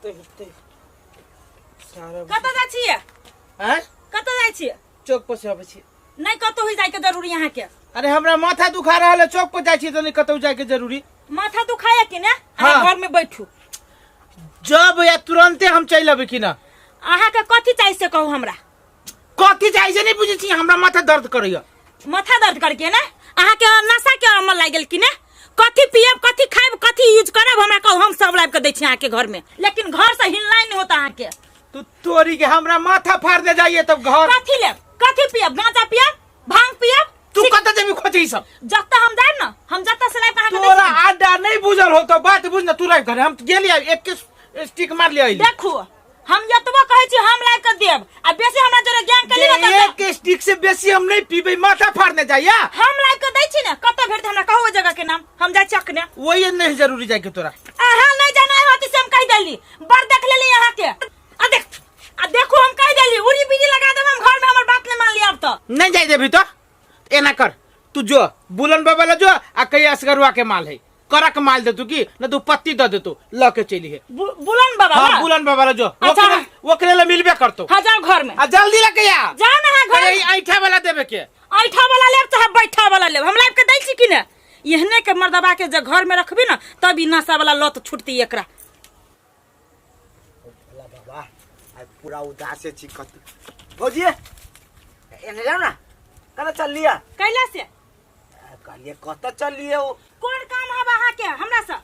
होते सारा। कतऽ जाइ छियै? हैं? कतऽ जाइ छियै? चौक पर से अबै छी। नहीं कतौ ही जाय के जरूरी अहाँ के। अरे हमरा माथा दुखा रहल है, चौक पर जाइ छी तऽ नहीं कतौ जाय के जरूरी। माथा दुखाया कि ने? अहाँ हाँ। घर में बैठू। जब या तुरंते हम चलि अबै कि ना। अहाँ के कथी चाही से कहू हमरा। कथी चाही से नहीं बुझै छी, हमरा माथा दर्द करैया। माथा दर्द करके ने? अहाँ के नशा के अमल लागि गेल कि ने? कथी पियब, कथी खायब, कथी यूज करब हमरा कहू, हम सब लाबि के दै छी अहाँ के घर में, लेकिन घर से हिलनाइ नहीं होता अहाँ के। तू तोरी के हमरा माथा फाड़ दे जाइए तब घर। कथी लेब, कथी पियब? गांजा पियब, भांग पियब? तू कतऽ जेबी खोजे ई सब? जतऽ हम जायब ना, हम जतऽ से लाबि के अहाँ के दै तोरा छी। आडा नहीं बुझल हो तो बात बुझ ना, तू राख घर, हम गेलियै एक के स्टिक मार लियै। देखू हम जतबो कहै छी हम लाबि के देब, आ बेसी हमरा जोरे ज्ञान के लेब जे एक स्टिक से बेसी हम नहीं पीबै, माथा फाड़ने जाइया। हम लाबि के दै छी ने, कतऽ भेटतै हमरा कहू ओहि जगह के नाम, हम जाइ छी अखने। वही नहीं जरूरी जाय के तोरा। अहाँ नहीं जाना होती से हम कहि देली, बड़ देख लेली अहाँ के। आ देख, आ देखू हम कहि देली, उड़ी बीड़ी लगा देब हम घर में, हमर बात नहीं मान लिया अब तो। नहीं जाय देबी तो एना कर, तू जो बुलन बाबा ला जो आ कही असगरुआ के माल है, कड़क माल दे तू की न तू पत्ती दे तू ल के चली है। बुलन बाबा हाँ, ला? बुलन बाबा ला जो। अच्छा। ओकरे ला मिलबे करतो। हाँ, जाओ घर में। आ जल्दी लके आ। जाओ ना, हाँ, घर कहीं में। ऐठा वाला देबे के। ऐठा वाला लेब चाहे बैठा वाला लेब, हम लाबि के दै छी कि ने? एहने के मर्दबा के जे घर में रखबी ना तब ई नशा वाला लत छूटती एकरा। भोला बाबा आइ पूरा उदासे छी कत। भौजी एने जाओ ना, कना चल लिया? कैला से? कहलिए कतऽ चल लिये ओ? कोन काम हब अहाँ के हमरा से?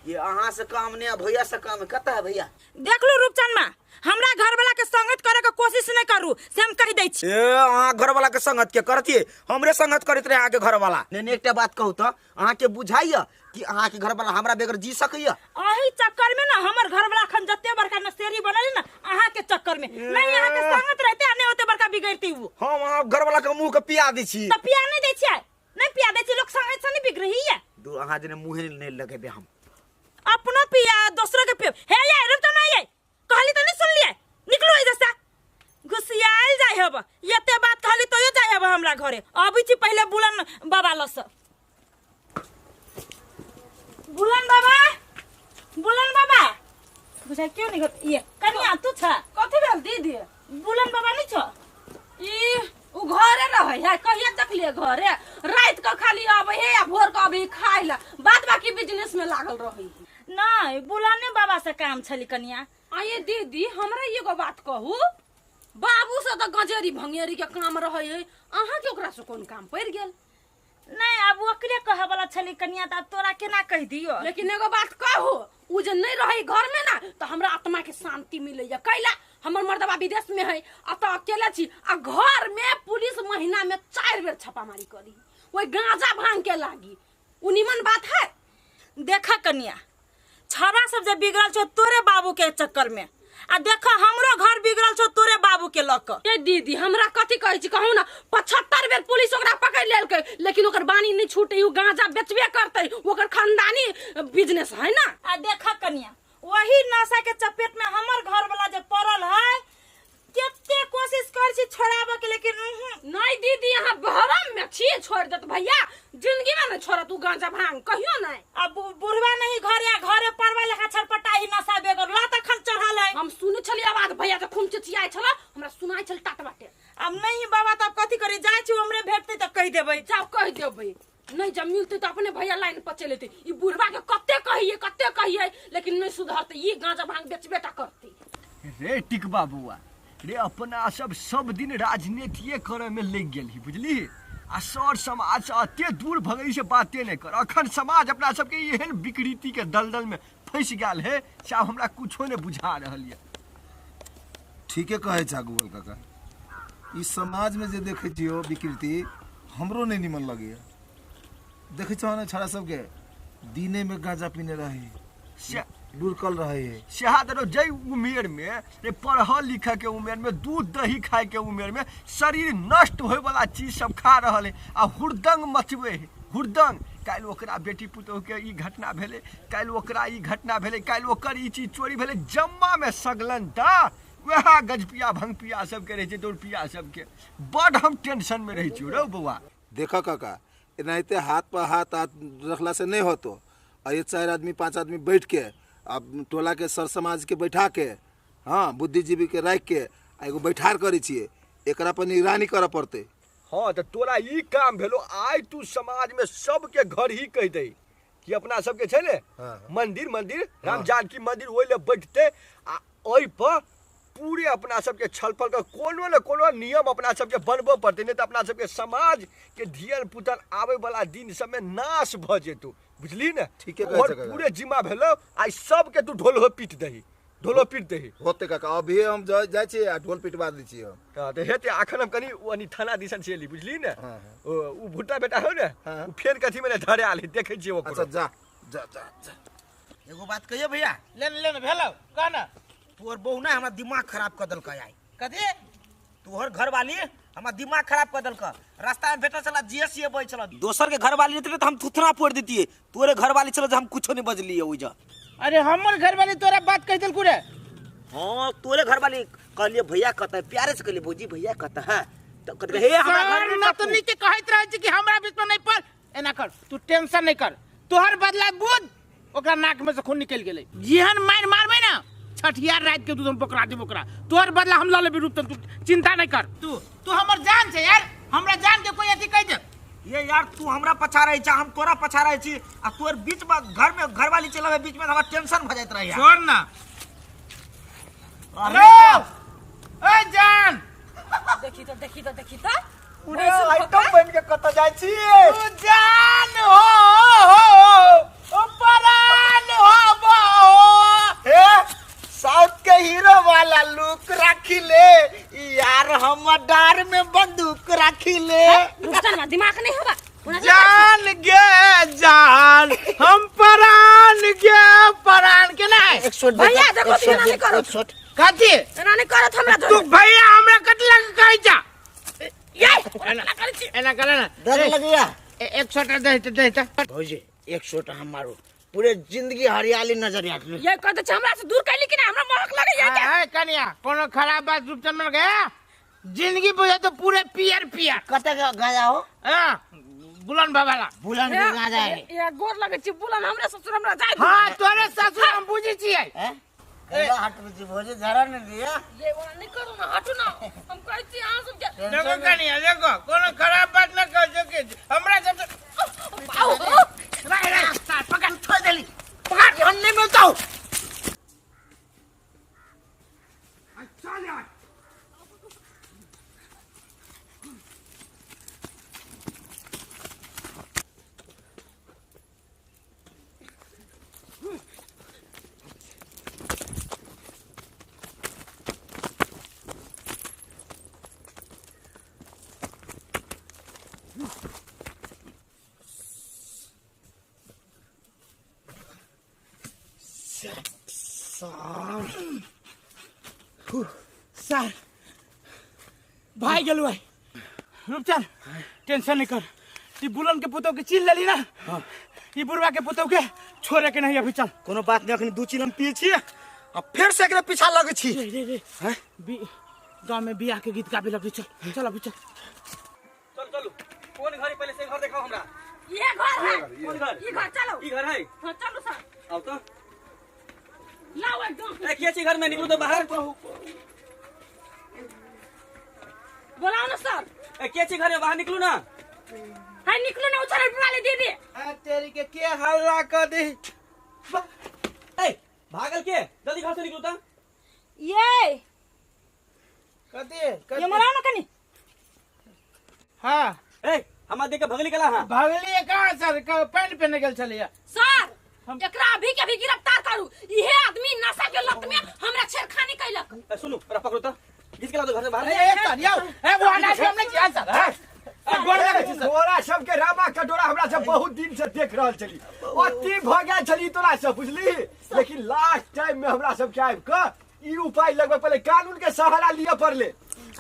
ये अहाँ से काम नहीं है, भैया से काम है। कतऽ है भैया? देख लो रूपचंद माँ, हमरा घर वाला के संगत करे के कोशिश नहीं करू से हम कहि दै छी। ए अहाँ घर वाला के संगत के करतिए, हमरे संगत करैत रहे अहाँ के घर वाला। नहीं, नहीं, एकटा बात कहू तऽ अहाँ के बुझाइया कि अहाँ के घर वाला हमरा बगैर जी सकैया? अही चक्कर में ना हमर घर वाला अखन जते बड़का नशेरी बनल ना अहाँ के चक्कर में, नहीं अहाँ के संगत रहते आ नहीं ओते बड़का बिगड़ती उ। हम अहाँ घर वाला के मुंह के पिया दै छी। त पिया नहीं दै छियै, नहीं पिया दै छी, लोग संगत से नहीं बिगड़ही है। दू अहाँ जने मुंहे नहीं लगेबे हम। अपनो पिया दोसरो के पिया। हे ये रुक तो नहीं ये, कहली त नहीं सुनलिए, निकलो इधर से। घुसियाल जाय हब, एते बात कहली तो जाय हब हमरा घरे। अबै छी पहिले बुलन बाबा लस। बुलन बाबा, बुलन बाबा बुझाइ क्यों नहीं घर ये कनिया तू छ? कथी भेल दीदी? बुलन बाबा नहीं छ? ई उ घरे रहै है, कहिया देखलिए घरे? रात के खाली आबै है आ भोर के अबै खाइ ला, बाद बाकी बिजनेस में लागल रहै है। नहीं बुलने बाबा से काम छली कनिया। आये दीदी हमरा एगो बात कहू, बाबू से तऽ गजेरी भंगेरी के काम रहै है, अहाँ के ओकरा से कोन काम पड़ि गेल? नहीं अब ओकरे कहै वाला छली कनिया, तऽ आब तोरा केना कहि दियौ? लेकिन एगो बात कहू, उ जे नहीं रहै घर में ना तऽ हमरा आत्मा के शांति मिलैया। कैला हमर मर्दबा विदेश में है, आ तऽ अकेले छी, आ घर में पुलिस महीना में 4 बेर छापामारी करी, ओहि गांजा भांग के लागी। उ निमन बात है? देखा कनिया, छड़ा सब जे बिगड़ल छौ तोरे बाबू के चक्कर में, आ देखा हमरो घर बिगड़ल छौ तोरे बाबू के लऽ कऽ। ए दीदी हमरा कथी कहै छी कहू ना, 75 बेर पुलिस ओकरा पकड़ि लेलकै, लेकिन ओकर बानी नहीं छूटे, उ गांजा बेचबे करतै, ओकर खानदानी बिजनेस है ना। आ देखा कनिया, वही नशा के चपेट में हमर घर वाला जे पड़ल है, कते कोशिश कर छी छोड़ाबऽ के, लेकिन उहुं। नहीं दीदी अहाँ भरम में छी, छोड़ देत भैया, जिंदगी में नहीं छोड़त उ गांजा भांग कहियो नहीं। अब बुढ़वा नहीं घर या घरे परवा लेखा छटपटा ही नशा बेगर लत अखन चढ़ल है। हम सुनै छली आवाज भैया के खूब चिचियाइ छल, हमरा सुनाइ छल टाट बाटे। अब नहीं बाबा तब कथी करी, जाइ छी हमरे भेटतै तऽ कहि देबै। जाउ कहि देबै, नहीं जब मिलतै तऽ अपने भैया लाइन पर चलि एतै। ई बुढ़वा के कते कहिए कते कहिए, लेकिन नहीं सुधरतै, ई गांजा भांग बेचबे टा करतै। रे टिकबा बौआ रे, अपना सब सब दिन राजनीतिये करे में लग गेलही बुझली, आ सर समाज से एते दूर भगई से बाते नहीं कर। अखन समाज अपना सबके एहन विकृति के दलदल में फंसि गेल है से आब हमरा कुछो नहीं बुझा रहल ये। ठीके कहै छा गूगल काका, ई समाज में जे देखै छियो विकृति हमरो नहीं निमन लगैया। देखै छौ ने छड़ा सबके दिने में गांजा पीने रहे, लुढ़कल रहे है। सेहा तऽ जै उमेर में रे पढ़ल लिखऽ के उमेर में, दूध दही खाए के उमेर में शरीर नष्ट होय वाला चीज सब खा रहल है आ हुड़दंग मचबे है हुड़दंग। काल्हि ओकरा बेटी पुतोह के ई घटना भेलै, काल्हि ओकरा ई घटना भेलै, काल्हि ओकर ई चीज चोरी भेलै, जम्मा में सगलन तऽ वएह गजपिया भंगपिया सबके रहै छै, दौड़पिया सबके। बड हम टेंशन में रहै छियौ रौ बौआ। देख काका, एनाहिते हाथ पर हाथ हाथ रखला से नहीं होतो, आ ये 4 आदमी 5 आदमी बैठ के आ टोला के सर समाज के बैठा के, हाँ, बुद्धिजीवी के राखि के आ एगो बैठार करै छियै, एकरा पर निगरानी करऽ पड़तै। हाँ तऽ तोरा ई काम भेलो, आइ तू समाज में सबके घर ही कहि दही कि अपना सबके छै ने मंदिर, मंदिर राम जानकी मंदिर, ओहि लए बैठते आ ओहि पर पूरे अपना सबके छलफल के कोनो ने कोनो नियम अपना सबके बनबऽ पड़तै, नहि तऽ अपना सबके समाज के धियन पुतन आबै वाला दिन सबमे नाश भऽ जेतौ, बुझली ने? ठीके कहै तोहर छै काका। पूरे जिम्मा भेलो, आइ सबके तू ढोल पीट दही, ढोलो पीट दही। होते काका, अभी हम जाइ छियै आ ढोल पिटवा दै छियै हम। हाँ, तऽ हेतै। अखन हम कनि ओनी थाना दिसन से एली, बुझली ने? हाँ, हाँ। ओ भुट्टा बेटा हौ ने, हाँ। उ फेर कथी में धरे आल है, देखै छियै ओकरो। अच्छा जा जा जा जा। एगो बात कहियो भैया? ले ने, ले ने, भेलौ कह ना। तोहर बहू ना हमरा दिमाग खराब कर देलकै आइ। कथी? तोहर घरवाली हमरा दिमाग खराब कर देलकै। रास्ता में भेटल छला, जे सी बजै छला। दोसर के घरवाली रहतै तऽ हम थुथना फोड़ि दितियै, तोरे घरवाली छला जे हम कुछो नहि बजलियै ओइजा। अरे हमर घरवाली तोरा बात कहि देलकू रे? हाँ, तोरे घरवाली। कहलियै भैया कतऽ, प्यारे से कहलियै भौजी भैया कतऽ है, तऽ कहलकै हे हमरा घर में ना तो टप्पू। नीचे कहैत रहै छै कि हमरा बीच में नहीं पड़। एना कर, तू टेंशन नहीं कर, तोहर बदला बुझ ओकरा नाक में से खून निकलि गेलै। जेहन मारि मारबै ना छठियार राति के दूध हम पकड़ा देब ओकरा, तोहर बदला हम लऽ लेबै रूपचंद, तू चिंता नहीं कर। तू हमर जान छै यार, हमरा जान के कोई अथी कहि दे। ये यार तू हमरा पछा रहे छा, हम तोरा पछा रहे छी, आ तोर बीच में घर में घरवाली चलावे बीच में हमरा टेंशन भ जाइत रहे यार। छोड़ ना। अरे हेलो, ए जान। देखी तो, देखी तो, देखी तो। पूरे आइटम बन के कतऽ जाइ छी? तू जान हो, हो, ओ परान हो, बो। हे साउथ के हीरो वाला लुक राखी ले यार, हम डार में बंदूक राखी ले। रुक ना, दिमाग नहीं होगा। जान गे जान, हम परान गे परान के ना। एक शॉट भैया, देखो तो एना नहीं करो। कथी? एना नहीं करो हमरा तू भैया हमरा कथी लग कहै जा? ये एना करै छी। एना करे ना। डर लगैया। एक शॉट दे दे दे दे। भौजी एक शॉट हम मारू, पूरे जिंदगी हरियाली नजर आत। ये कह दे हमरा से दूर कैली कि ना, हमरा महक लगैया के। ए कनिया, कोनो खराब बात रूपचंद में गया, जिंदगी बुझे तो पूरे पियर पियर। कते गांजा हो? हां, बुलन बाबा ला। बुलन के गांजा है। ये गोर लगे छी बुलन, हमरे ससुर हमरा जाय। हां, तोरे ससुर हम बुझी छियै। हैं? हट बुझी भौजी जरा नहीं दिया। ये वाला नहीं करू ना, हटू ना, हम कहै छी अहाँ सब के। देखो कनिया, देखो कोनो खराब बात न कह जो कि हमरा सब आओ। रे रे सार पकड़, छोड़ देली। पकड़, हम नहीं मिलता हूं। चल यार। सर भाई गेलु है। रूपचंद टेंशन नहीं कर, ती बुलन के पुतौ के चिन्ह लेली ना, ई बुढ़वा के पुतौ के छोड़े के नहीं अभी। चल कोनो बात नहीं, अखनी दू चिलम पिए छी आ फेर से एकरा पीछा लगे छी। रे रे रे, हैं? गांव में बियाह के गीत गाबे लगली। चल चल अभी चल। चल चलू, कोन घर है पहले से घर देखाओ हमरा। ये घर है। कोन घर? ये घर, चलो। ई घर है? हाँ, चलो सर। आओ तो। लाओ एकदम। ए, के छी घर में? निकलू तो बाहर। बोलाओ ना सर। ए, के छी घर में? बाहर निकलू ना। हां निकलू ना, उछाल बुला ले दीदी। आ तेरी के के हल्ला कर दी। ए भागल के, जल्दी घर से निकलू तो। ये कथी? ये मराओ ना कनी। हां। ए हमरा देख के भगली कला। हां भगली कहां सर, पैंट पहने गेल छलिया। सर एकरा अभी के अभी गिरफ्तार करू, इहे आदमी नशा के लत में हमरा छेड़खानी कैलक। ए सुनू, ओकरा पकड़ू तो, घिच के लाओ तो घर से बाहर। ए सर यौ, ए वो अनाज हम नहीं छियै सर। हां गोर लगै छी सर। तोरा सबके रामा कटोरा हमरा सब बहुत दिन से देख रहल छली, अति भ गेल छली तोरा सब, बुझली? लेकिन लास्ट टाइम में हमरा सबके आबि के ई उपाय लगबे पड़ले, कानून के सहारा लिअ पड़ले।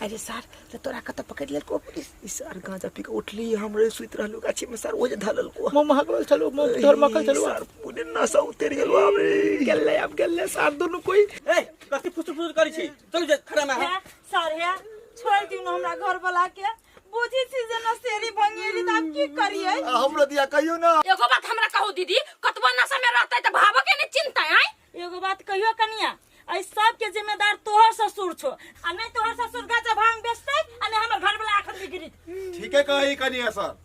अरे सर तो तोरा कत पकड़ लेलको पुलिस? ई सर गांजा पी के उठली, हमरे सुइत रहलु गाछी में सर, ओ जे धललको। मुंह महकल छलु, मुंह तोर मकल छलु। सर पूरे नशा उतर गेलो हमरे। गेलै आब गेलै सर दुनु कोई। ए कथी फुसुर फुसुर करै छी? चलू जे खड़ा में। हे सर हे छोड़ दिउ न हमरा घर वाला के, बुझी छी जे नशेरी भंगेरी, त आब की करियै? हमरो दिया कहियो ना। एगो बात हमरा कहू दीदी, कतबो नशा में रहतै त भावो के नहीं चिंता है? एगो बात कहियो कनिया, एहि सबके जिम्मेदार तोहर ससुर छो, आ नहीं तोहर ससुर गांजा भांग बेचतै आ नहीं हमर घर वाला आखन बिगड़ित। ठीके कही कनिया सर,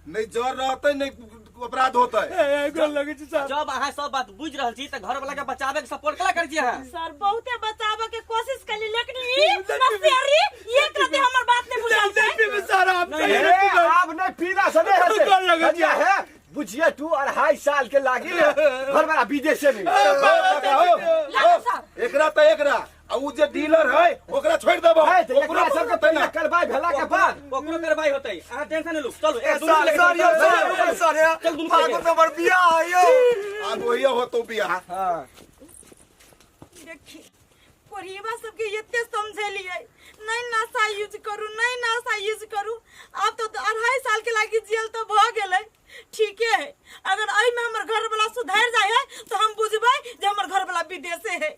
नहीं जर रहते नहीं अपराध होते। जब अहाँ सब बात बुझ रहल छी त घर वाला के बचावे के सपोर्ट कला करै छी अहाँ? सर बहुते बचावे के कोशिश कली, लेकिन ई नसेरी एक रति हमर बात नहीं बुझल छै। ए, आब नहीं पीला से नहीं हेतै। कनिया है बुझिए तू 2.5 साल के लागी घर वाला विदेशे में। एकरा त एकरा आ उ जे डीलर है ओकरा छोड़ देबो, है त ओकरो एकरा सबके पकड़तै ना। पहिले कार्रवाई भेला के बाद ओकरो कार्रवाई होतै, अहाँ टेंशन नहीं लू। चलू, ए, दुनू सर लेके सर यौ चलू, सर सर चल, दुनू फागुन लेके। में हमर बियाह है यौ। आब वही होतो बियाह। देखी कोरियबा सबके एते समझेलिए, नहीं नशा यूज करू, नहीं नशा यूज करू। आब तो 2.5 साल के लागी जेल तो भ गेलै, ठीके है। अगर एहिमे हमर घर वाला सुधरि जाय है तो हम बुझबै जे हमर घर वाला विदेशे है।